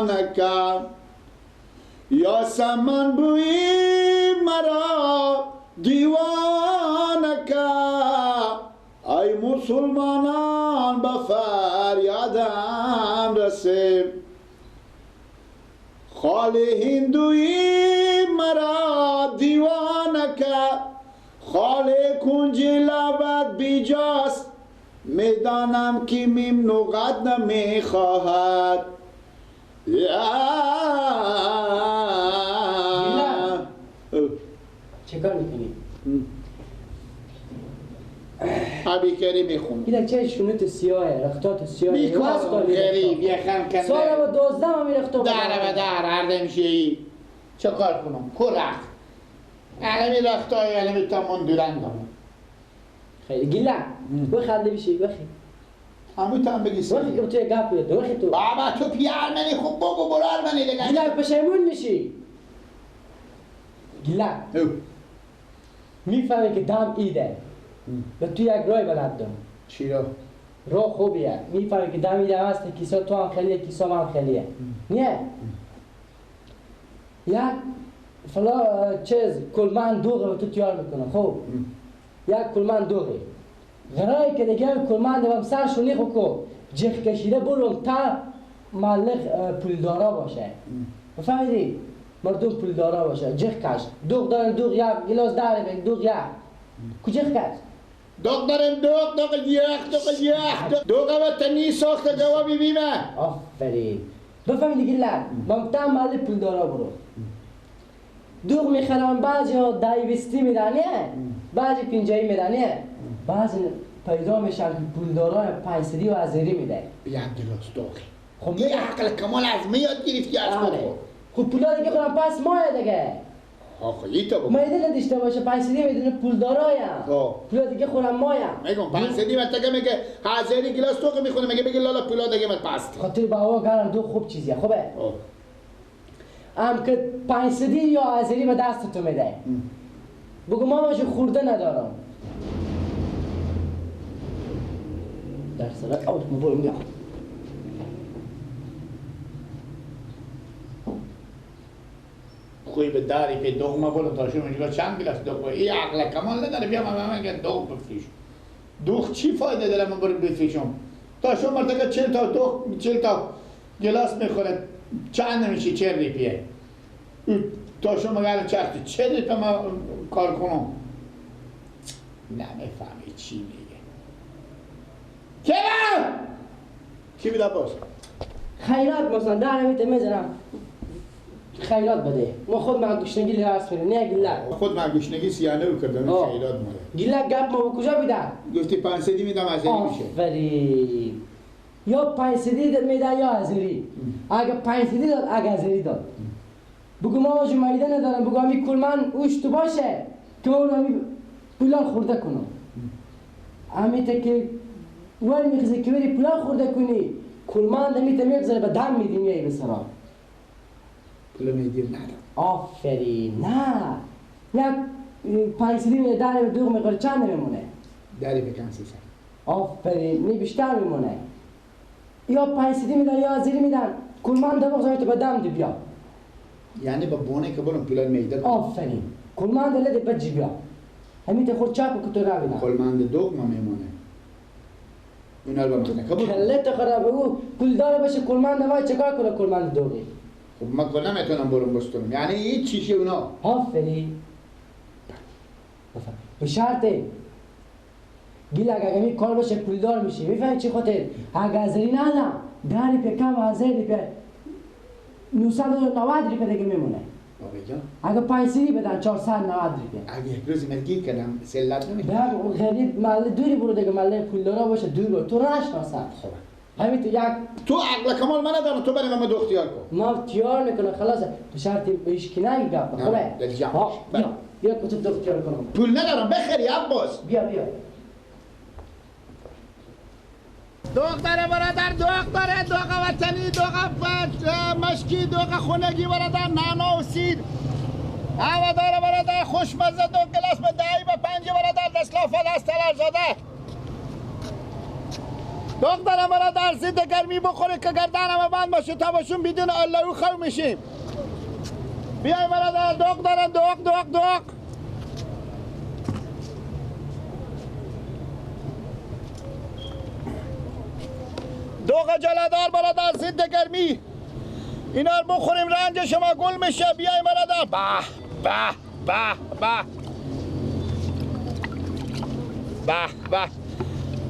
دیوانکم، یاسمن بوی مرا دیوانکم. ای مسلمانان به فریادم رسیم، خال هندوی مرا دیوانکم، خال کنج لبت بیجاست، میدانم که ممنوعت نمیخواهد. چه کار میکنی؟ ابی کری میخونم. گیلک چه شونت سیاهه، رختات سیاهه. میکارم غریب یه خم کنده. سال و 12 هم میرختا. دره به در هر دمشه. چه کار کنم؟ کو رخت؟ علمی رختای علمی تا من دورندم. خیلی گیلک بخنده بیشی بخی. همون تا هم بگی سری. بخی که تو یه گپ بیاد بخی تو. بابا تو پی ارمنی خوب بگو برو ارمنی دیگه. گیلک پشیمون میشی. گیلک میفهمی که دم ایده. به تو یک رای بلد دارم. چی را؟ راه خوبیه. میفهمی که دم ایده هست، کیسا تو هم خیلیه، کیسا من خیلیه. نیه؟ یک فلا چیز کلمن دوغه به تو تیار میکنه. خب یک کلمن دوغه غرایی که دیگه کلمن دوام سرشو نیخو کو جخ کشیده برو تا مالک پولدارا باشه. بفهمیدی؟ مردم پولدارا باشه. جخ کش دوغ دارن، دوغ یک گلاس داره، دوغ یک کو جخ کش دوغ دارن، دوغ دوغ یک دوغ یک دوغ وطنی ساخته جوابی بیمه. آفرین. بفهمیدی گلک ممتع مالک پولدارا برو دوغ میخرن، بعضی ها 10-20 میدن، بعضی 50 میدن، بعضی پیدا میشن که پولدارای 500 و هزاری میده. یک گلاس دوغ. خب یه عقل کمال از می یاد گرفتی از خود. خب پولا دیگه خودم پس ماه دیگه. آخه یه تا بگو. میده نداشته باشه 500 میدونه پولدارایم. پولا دیگه خودم مایم. میگم 500 مرتکه میگه هزاری گلاس دوغ میخونه، میگه بگی لالا پولا دیگه من پس. خاطر با گرم دوغ خوب چیزیه. خوبه. هم که 500 یا هزاری به دست تو میده. بگو ما باشه خورده ندارم. در سرک آوت مبارم میاد. خوی به داری که دوغ ما بولم تا شما میگه چند گلاس دوغ این عقل کمال نداره. بیا من میگم دوغ بفروش. دوغ چی فایده داره من برم بفروشم؟ تا شما مرتکه 40 تا دوغ 40 تا گلاس میخوره چند نمیشه 40 ریپیه. تا شما مگر چرخ 40 ریپیه ما کار کنم. نمیفهمی چی میگه. کرم کی بیده باز؟ خیرات مثلا در نمیته میزنم خیرات بده. ما خود من گشنگی لحاظ میرم. نه گیلک خود من گشنگی سیانه رو کردم خیرات ماله. گیلک گپ ما کجا بیده؟ گفتی 500 میدم هزاری میشه. آفرین. یا 500 میده یا هزاری. اگه 500 داد اگه هزاری داد. بگو ما واجه میده ندارم. بگو همی کلمن اوش تو باشه که ما اون پولان خورده کنم. همی که ولی میخزه که بری پولان خورده کنی کلمن همی تا میخزه به دم میدیم یه به سرا. پول میدیم ندارم. آفرین. نه یک 500 میده در دوغ میخوره چند میمونه؟ دری بکن 300. آفرین. نه بیشتر میمونه. یا 500 میدن یا هزاری میدن. کلمن دماغ زایی تو به دم دی بیا. یعنی با بونه که برم پولان میده. آفرین. کلمن دله دی بجی بیا. همین ته خود چاپ که تو نبینم. کلمن دوغ ما میمونه. اونا رو به من نکبر. کله ته خراب او پولدار باشه کلمن دوای چیکار کنه کلمن دوغی؟ خب من که نمیتونم برم بستونم. یعنی هیچ چیزی اونا. آفرین. به شرط گیل اگه می کار باشه پولدار میشی. میفهمی چی خاطر؟ اگه هزاری ندم 10 ریپه کم 1000 ریپه 990 ریپه دیگه میمونه. اگه 500 بدن 490 ریپه. اگه یک روز من گیر کردم سلت نمیکنم. نه غریب محله دوری برو دیگه، محله پولدارا باشه دور برو تو نشناسم. خب همین تو یک تو عقل کمال من ندارم، تو برای من دو اختیار کن. ما اختیار میکنم خلاص. تو شرطی به هیچ کی نگی گپ. خوبه؟ بیا بیا تو دو اختیار کنم. پول ندارم بخری عباس. بیا بیا. دوغ داره برادر، دوغ داره، دوغ وطنی، دوغ مشکی، دوغ خونگی برادر، نعنا و سیر. هوا داره برادر، خوشمزه، دو گلاس به 10 به 5 برادر، دستلافه دست تلارزاده. دوغ دارم برادر ضد گرمی بخوره که گردنم بند باشه تا باشون بدون الله خو میشیم. بیای برادر دوغ دارم دوغ دوغ دوغ. دوغ جلادار برادر ضد گرمی. اینا رو بخوریم رنج شما گل میشه. بیای برادر. به به به به به به.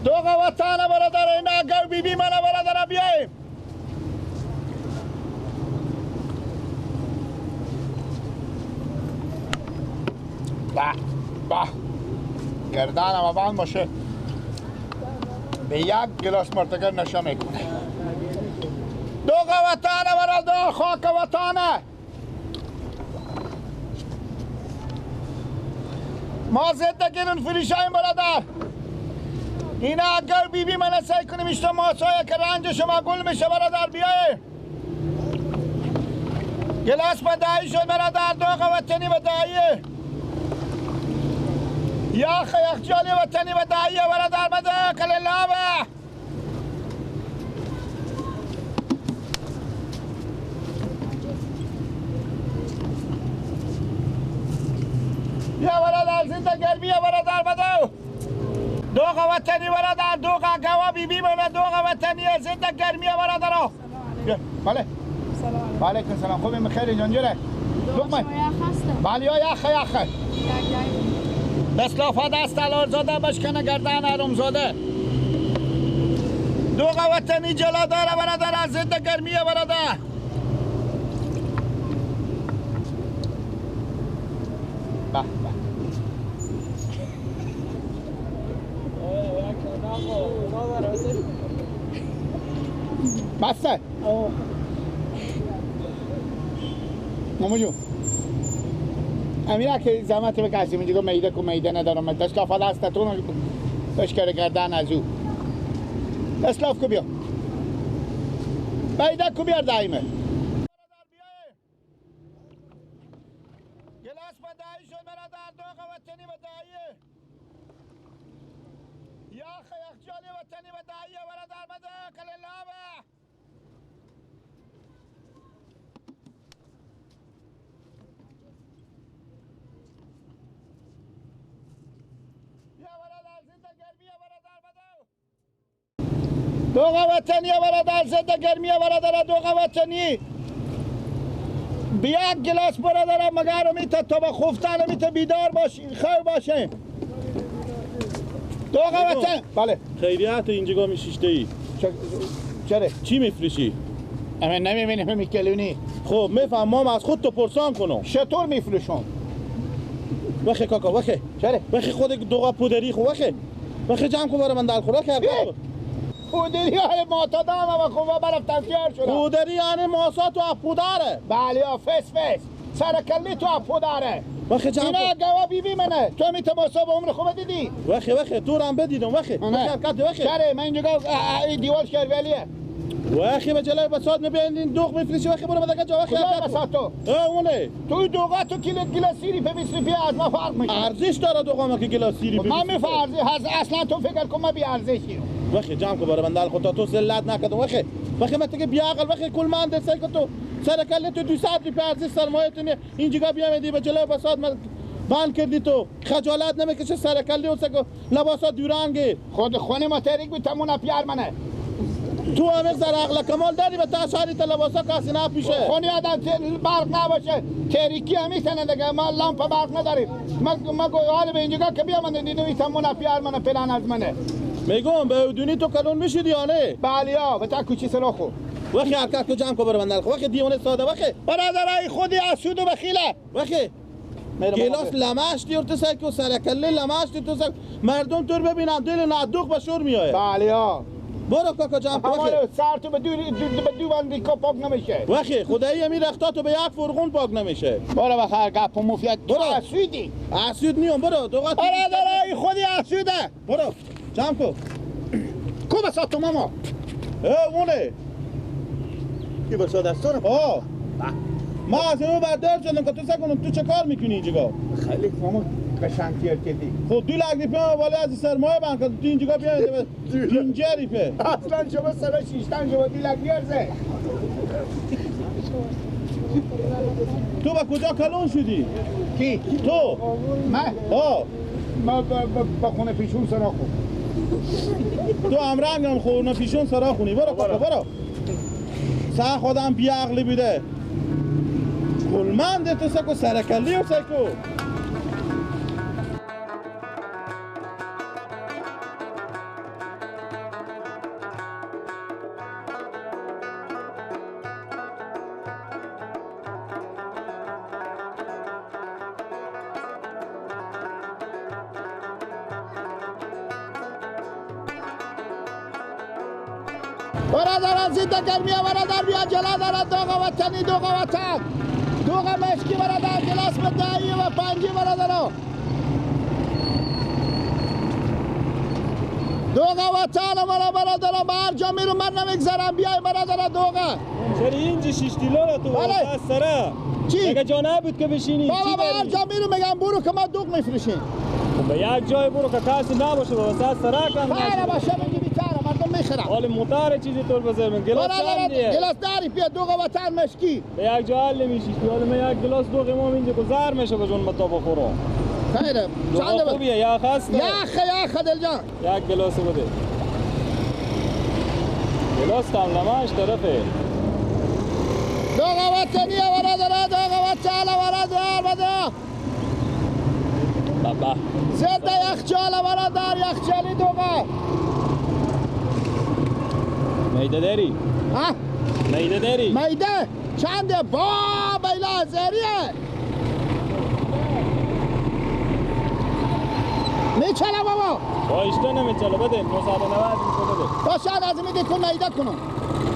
دوغ وطن برادر اینا گو بی بی من برادر بیاییم. به به گردنم بند باشه به یک گلاس مرتکر نشه میکنه. دوغ وطن برادر خاک وطنه. ما ضد گرون فروشیم برادر. اینا اگر بی بی من سعی کنیم اشتا ماسایه که رنج شما گل میشه برادر. بیاییم گلاس با دایی شد برادر. دوغ وطنی و داییه یخ یخچالی وطنی و داییه برادر. بده کللابه یا برادر زنده گرمیه برادر. بده دوغ وطنی برادر. دوغ گوا بی بی من دوغ وطنی زنده گرمیه برادر. بله سلام علیکم. سلام. خوبیم خیر جان جوره. دوغ بله یا یخ یخ دست دست الارزاده بشکنه گردن ارومزاده. دوغ وطنی جلا داره برادر زنده گرمیه برادر. به به بسته ماما جون امیره که زحمت بکشیم اینجا میده که میده ندارم دست لافه دستتون بشکره گردن از او دست لاف کو بیا میده کو بیار دایمه. دوغ وطنی برادر ضد گرمیه برادر. دوغ وطنی بیا گلاس برادر مگر میته تا به خفتن میته بیدار باشی خیر باشه. دوغ وطن بله خیریت اینجا میشیشته ای چرا چی میفروشی؟ من نمیبینم میکلونی. خب میفهمم از خود تو پرسان کنم چطور میفروشم؟ وخه کاکا وخه چرا؟ وخه خود دوغ پودری خو وخه وخه جمع کن برای من در خوراک هر پودری های ماتادم و خوبا برم تفکر شدم. پودری یعنی ماسا تو پودره. بله یا فس فس سرکلی تو پودره. وخه جمع اینا گوا بی بی منه تو می تماسا به عمر خوب دیدی. وخه وخه تو رم بدیدم وخه وخه وخه چره من اینجا دیوال شرولیه. وخه به جلوی بساط میبیندین دوغ میفروشی وخه برو بدگه جا وخه بساط تو اونه تو دوغا تو کیلو گلاسیری په 20 روپیه از ما فرق میکنه. ارزش داره دوغا ما که گلاسیری من میفرزی اصلا تو فکر کن ما بی ارزشی. وخه جمع کو برای من دل خود تو ذلت نکردم. وخه وخه من که بی عقل وخه کل من دسته که تو سر کله تو 200 روپیه ارزش سرمایه تو اینجا بیامدی به جلوی بساط من بند کردی تو خجالت نمیکشه سر کله و لباسا دورانگی خود خونه ما تریک بود تمون پیار منه. تو هم ذره عقل کمال داری به تاشاری تا لباسا کسی نپوشه. خونه آدم برق نباشه تریکی هم میتنه دیگه. ما لامپ برق نداریم. ما حال به اینجا که بیام دیدم تمون پیار منه فلان از منه. میگم به دونی تو کلون میشید یا نه؟ بله یا به تا کوچی سلاخو. وخی حرکت کو جمع کو بر من وخی دیوانه ساده وخی برادرای خودی اسود و بخیله وخی گلاس لمش دیور تو سر کو سرکله لمش تو سر مردم تو ببینن دل ندوخ به شور میایه. بله یا برو کاکا جمع کو وخی سر تو به دو بندی کو پاک نمیشه. وخی خدایی می رختا تو به یک فرغون پاک نمیشه. برو بخیر گپ و مفید تو اسودی اسود نیوم برو دوغات برادرای خودی اسوده. برو جمع کو کو بساط تو ماما اونه کی بساط دستانه. ما از اینو بردار شدم که تو سر کنم تو چه کار میکنی اینجا؟ خیلی ماما قشنگ تیر کردی. خب 2 لک ریپه ولی از سرمایه بند کرد تو اینجا بیاید 50 ریپه. اصلا شما سر شیشتن شما 2 لک میارزه. تو با کجا کلون شدی؟ کی؟ تو؟ من؟ ها ما با خونه پیشون سرا خون. تو امرنگ هم خونه پیشون سرا خونی. برو کاکا برو. سر خودم بی عقلی بیده. گلمنده تو سکو سرکلی و سکو. برادر زیده گرمیه برادر بیا جلا دارد دوغ وطنی دوغ وطن دوغ مشکی برادر گلاس به دهی و پنجی برادر دوغ وطن مرا برادر هر جا میرم من نمیگذرم بیای برادر دوغ. چرا اینجا 6 دلار تو بله. سره چی؟ اگه جا نبود که بشینی بابا هر جا میرم میگم برو که ما دوغ میفروشیم. خب به یک جای برو که کسی نباشه بابا سر سره کم نشه. باشه مردم میخرم. حالا موتر چیزی طور بزنم گلاس چندیه؟ گلاس داری بیا دوغ وطن مشکی. به یک جا حل نمیشی. حالا من یک گلاس دوغ امام اینجا گذر میشه به جون متا بخورم. خیره چند خوبیه یا خسته؟ یخ یخ دل جان. یک گلاس بده. گلاس تام لماش طرفه. دوغ وطنیه برادر دوغ وطن برادر برادر. بابا. زده یخچال برادر یخچالی دوغ. میده داری؟ ها؟ میده داری؟ میده چنده؟ با بیلا زریه میچله بابا با اشته نمیچله بده 990 میشه بده باشه از میده کن میده کنم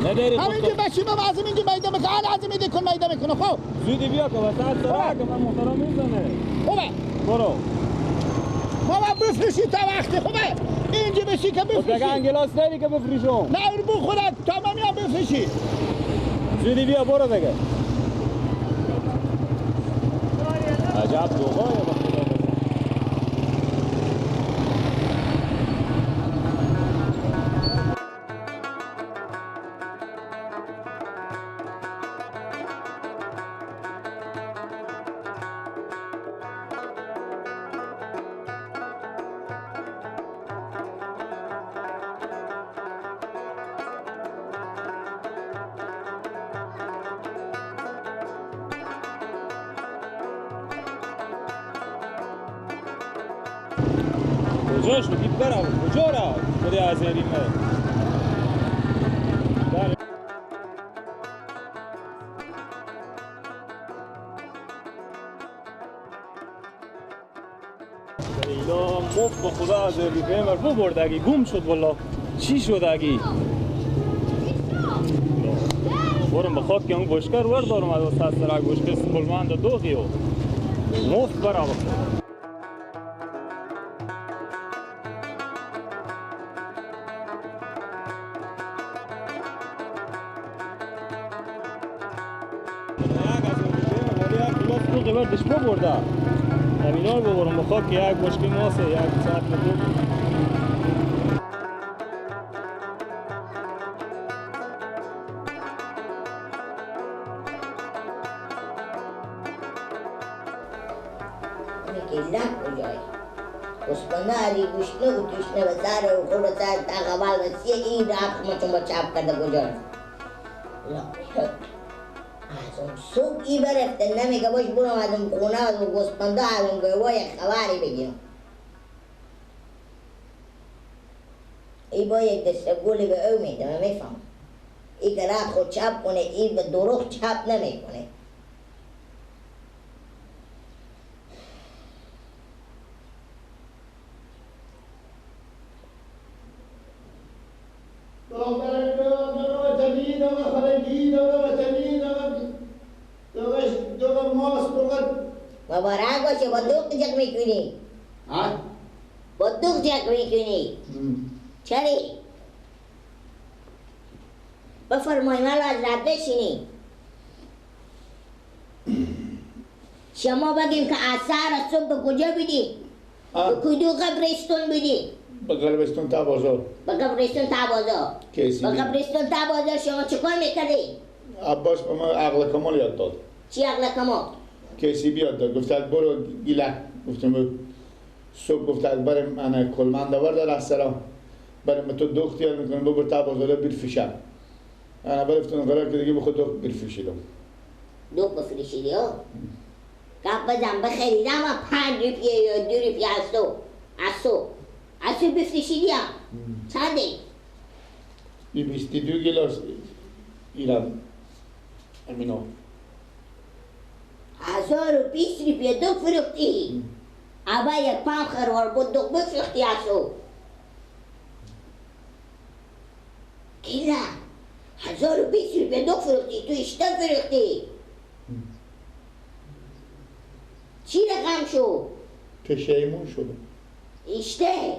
نداری همینجا بشیم و از اینجا میده میکنه از میده کن میده میکنه. خب زودی بیا که وسط سره که من محترم میزنه. خوبه برو بابا بفروشی تا وقتی خوبه اینجا بشی که بفروشی. دیگه انگلاس داری که بفروشم. نه اون بخورد تمام یا بفروشی. زودی بیا برو دیگه. عجب دوغایه با خدا. کجاش رو بیب برم کجا را بده از ایریمه اینا مفت با خدا از ایریمه بر ببرد اگه گم شد والله چی شد اگه برم به خاک که اون بشکر وردارم از وسط سرک بشکر کلمند دوغیو مفت برم. بردش ببرده همینا رو ببرم بخواد که یک بشکه ماسه یک ساعت دو. میگه لک کجایی؟ عثمانه علی گوشنه و توشنه و سر و خور و سر تقبل و سیه این رفت ما چون با چپ کرده کجا رفت؟ از اون صبح ای برفته نمیگه باش برم از اون خونه از اون گسپنده از اون گوای خبری بگیرم. ای با یک دسته گلی به او میده من میفهم. ای که رفت خود چپ کنه ای به دروغ چپ نمیکنه. مبارک باشه با دوغ جک میکنی. با دوغ جک میکنی. چرا؟ بفرمای من حضرت بشینی. شما بگیم که از سر صبح به کجا بودی؟ به کدو قبرستون بودی؟ به قبرستون تا بازار. به قبرستون تا بازار. به قبرستون تا بازار شما چیکار میکردی؟ عباس به ما عقل کمال یاد داد. چی عقل کمال؟ کسی بیاد داد. گفت برو گیله. گفتم صبح گفت برم من کلمند آورد از سلام. برم تو دوخت یاد میکنم ببر تا بازار بیرفیشم. انا برفتم قرار که دیگه به خود دوخت بیرفیشیدم. دوخت بفروشیدی ها؟ گپ بزن بخریدم 5 روپیه یا 2 روپیه از تو از تو بفروشیدی هم چنده؟ 22 گیلاس ایران امینو 1020 روپیه دو فروختی اول یک پام خروار بود دو بفروختی از تو گیلا 1020 روپیه دو فروختی تو اشتا فروختی چی رقم شد؟ پشیمون شدم. اشته؟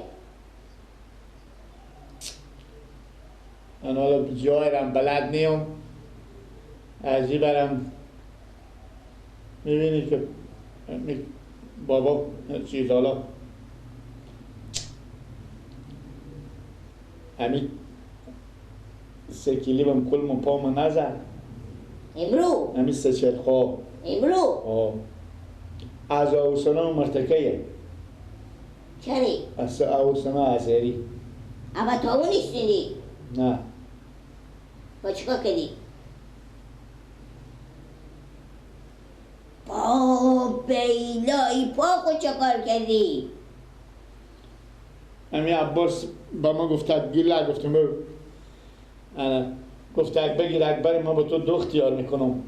من حالا جایرم بلد نیم از این برم میبینی که بابا چیز حالا همین 3 کیلی بم کلم پامو نزد امرو؟ همین 3 چرخا امرو؟ آه از اوسنا مرتکیه. چری؟ از اوسنا ازری. اما تا اون نیستیدی؟ نه. با چیکار کردی؟ با بیلایی پا خود چکار کردی؟ امی عباس با ما گفت گیله گفتم گفت بگیر اکبر ما با تو دوخت یار میکنم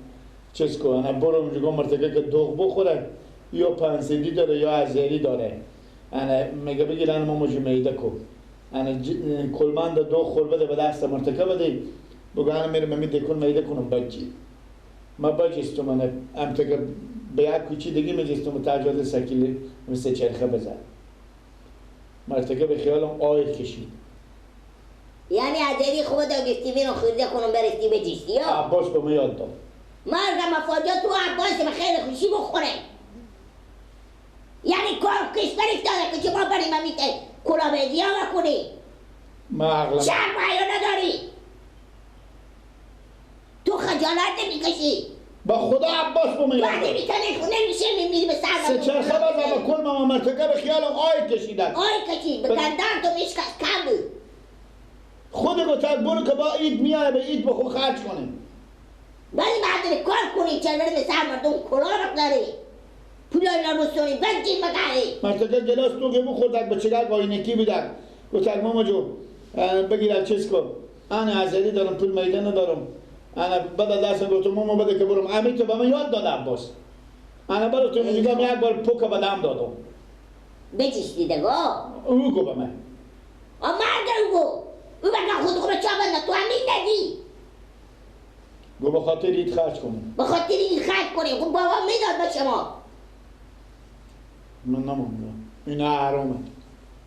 چیز کن انا برو اونجا مرتکه که دوغ بخوره یا پنسیدی داره یا ازری داره انا میگه بگیر انا ما مجی میده کن انا کلمند دو خور بده به دست مرتکه بده بگو انا میرم میده کن میده کنم بچی ما بچیستم من امتکه به یک کوچی دیگه میجستم تجاده سکیلی مثل چرخه بزن مرتکه به خیالم آی کشید. یعنی ازری خود گفتی میرم خورده کنم برستی بجیستی یا؟ عباس به ما یاد داد. مرگم افاجا تو عباس به خیر خوشی بخوره. یعنی کار کشور افتاده که شما بریم همیشه کلاه ها بکنی. ما عقلم شرم حیا نداری. تو خجالت نمیکشی. با خدا عباس با من تو اگه میتونی خونه میشه میمیری به سر سه چرخه بزن با کل ماما مرتکه به خیالم آی کشیدن. آی کشید به گردن تو میشکست کم بود. خود گفت برو که با عید میای به عید بخو خرج کنیم. ولی بعد کار کنی چرا به سر مردم کلاه بگذاری. پول اینا رسونی بگی مگری. مرتکه گلاس تو که بخوردک به چگک آینکی بیدک. گفت ماما جو بگیر چیز کن. انا ازلی دارم پول میده ندارم. انا بده دستم گفتم ماما بده که برم. امی تو به من یاد داد عباس. انا برو تو میگم یک بار پوک به دم دادم. بچش دیگه. او گو به من. مرگ او گو. او بگه خود خود چا بنده تو همین ندی. گو به خاطر اید خرج کنیم. به خاطر اید خرج کنیم. خب بابا میداد به شما. من نمونم. اینا حرامه.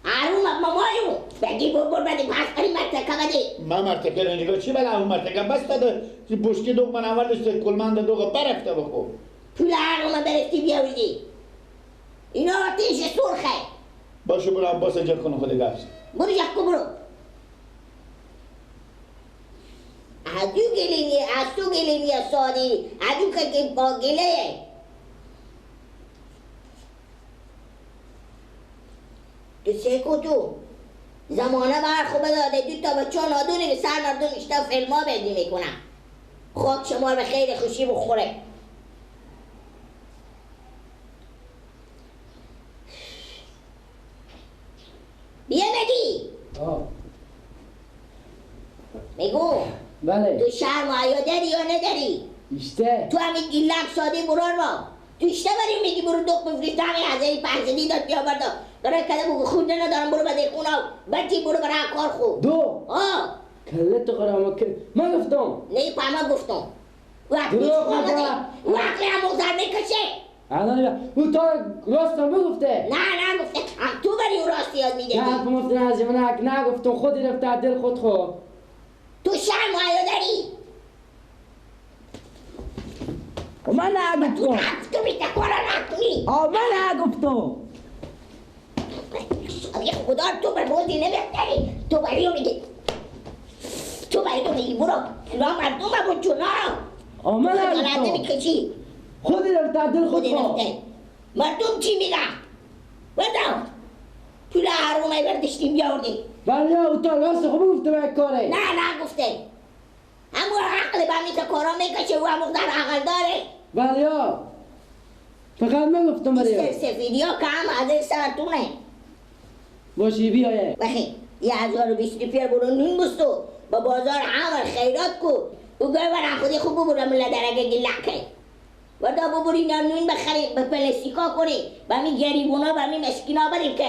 حرومه مامایو. بگی برو بده پس کنی مرتکه بده. من مرتکه نگاه چی بله اون مرتکه بس داده بشکی دوغ من اول داشته کلمند دوغ برفته بخو. پول حرومه برفتی بیاوردی. اینا آتیش سرخه. باشه برو عباس جا کنه خود گفت. برو جا برو. ادو گلینی از تو گلینی سادی ادو که با گله. تو سیکو تو زمانه بر خوب داده دو تا بچه نادونی به سر مردم اشتا فیلم ها بدی میکنم. خاک شما به خیر خوشی بخوره. بیا بگی میگو بله. تو شرم و حیا داری یا نداری؟ ایشته تو همین گیلک ساده برار با تو ایشته بری میگی برو دق بفروش همین هزاری پنجدی داد بیا بردا داره کده بگو خونده ندارم برو بده خونه بچی برو برای کار خو دو آه کله تو قرامه که من گفتم نه پا گفتم وقتی وقتی هم مغزر میکشه الان او تا راستم بگفته نه نه گفته هم تو بری او راستی یاد میده نه مفت نه از من نگفتم خودی رفته دل خود خو تو شرم و حیا داری؟ من نگفتم. تو بیتا کارا نکنی. من نگفتم. خدا تو بر بودی نمی‌تونی. تو بریو میگی. تو بریو میگی برو. لا مردم بود چونا. من نگفتم. خودی رفته دل خود رفته. مردم چی میگن؟ بردم. پول حرومه برداشتیم بیاوردیم. ولی او تا راست خوب گفته به کاره. نه نه گفته. همون عقل به میتا کارا میکشه و همون در عقل داره. ولی فقط من گفتم برای سفیدی ها که هم از سرتونه. باشی بیایه. بخی یه 1020 روپیه برو نون بستو با بازار عمل خیرات کو. او گوی برم خودی خوب ببرم ملا درگه گلکه. وردا ببری نون بخری به پلستیکا کنی به می گریبونا به می مسکینا بریم که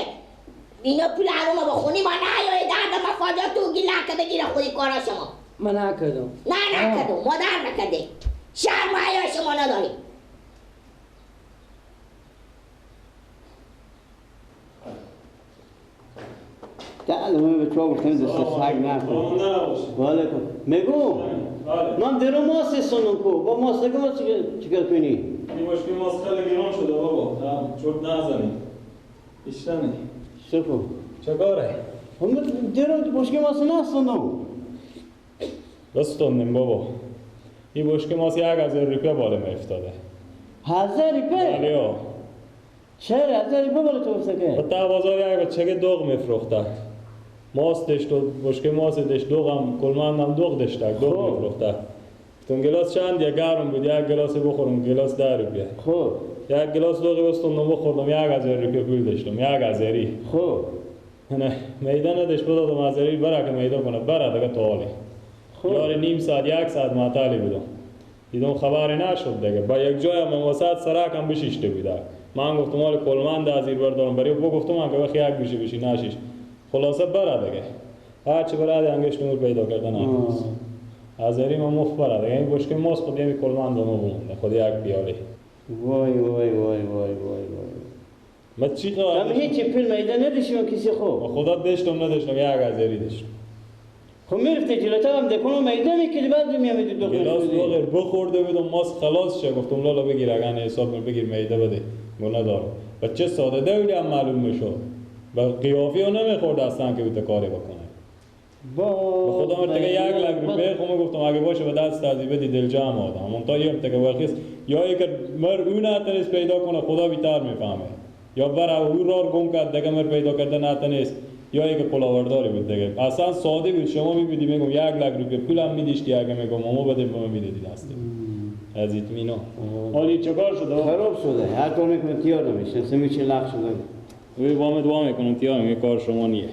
اینا پول حرومه با خونی ما نیایه درد مفاجات تو گلکه بگیره خودی کارا شما. من نکردم. نه نکردم مادر نکرده. شرم حیا شما نداری. تعال من به تو گفتم دست سگ نکن. وعلیکم. میگم من درو ماست سنم کو با ماست دیگه چیکار کنی؟ این باشکی ماست خیلی گران شده بابا. چرت نزنی. ایشتنی. چطور؟ چه کاره؟ هم درو باشکی ماست نستونم. بستوندیم بابا. این باشکی ماست 1000 روپیه بالا میافتاده. 1000 روپیه؟ بله. چرا 1000 روپیه بالا تو افتاده؟ با تا بازار یک بچه دوغ میفروخته. ماست داشت و بشکه ماست داشت دوغم کلمندم دوغ داشت دوغ میفروخته. گفتم گلاس چند یک گرم بود یک گلاس بخورم گلاس 10 روپیه. خب یک گلاس دوغ بستم بخوردم 1000 روپیه پول داشتم 1000. خب نه میدان نداشت بدادم هزاری برا که میدان کنه برا دیگه تا حالی. خب یاری نیم ساعت یک ساعت معطلی بودم. دیدم خبری نشد دیگه با یک جای هم وسط سرک هم بشیشته بوده. من گفتم مال کلمند از این بردارم برای بگفتم من که وقتی یک بشی بشی نشیش. خلاصه برا دیگه هرچی برا دیگه انگشت نور پیدا کردن هست هزاری ما مفت برا دیگه این بشکه ماست خود یمی کلمند ما بمونده خود یک پیاله. وای وای وای وای وای وای ما چی خواهد من هیچی پول میده نداشتم کسی خوب خدا داشتم نداشتم یک هزاری داشتم. خب میرفتی جلوتر هم دکنم میده میکردی بعد میامدی دو گلاس دوغ بخورده بودم ماست خلاص شه گفتم لالا بگیر اگه حساب بگیر میده بده گناه دارم. بچه ساده دولی هم معلوم میشد و قیافی ها نمیخورد اصلا که بیت کاری بکنه. با خدا من دیگه 1 لک روپیه خب گفتم اگه باشه به دست ازی بدی دل جمع آدم منتها یه که وقیس یا یک مر او نتونست پیدا کنه خدا بیتر میفهمه یا بر او رار گم کرد دیگه مر پیدا کرده نتونست یا یک کلاورداری بود دیگه اصلا ساده بود. شما میبینی میگم 1 لک روپیه پولم میدیشتی اگه میگم ماما بده به من میدادی دسته از اطمینان. حالی چیکار شده؟ خراب شده. هر کار میکنه تیار نمیشه. سمیچ لغ شده. وی با من دعا میکنم تیار میگه کار شما نیه.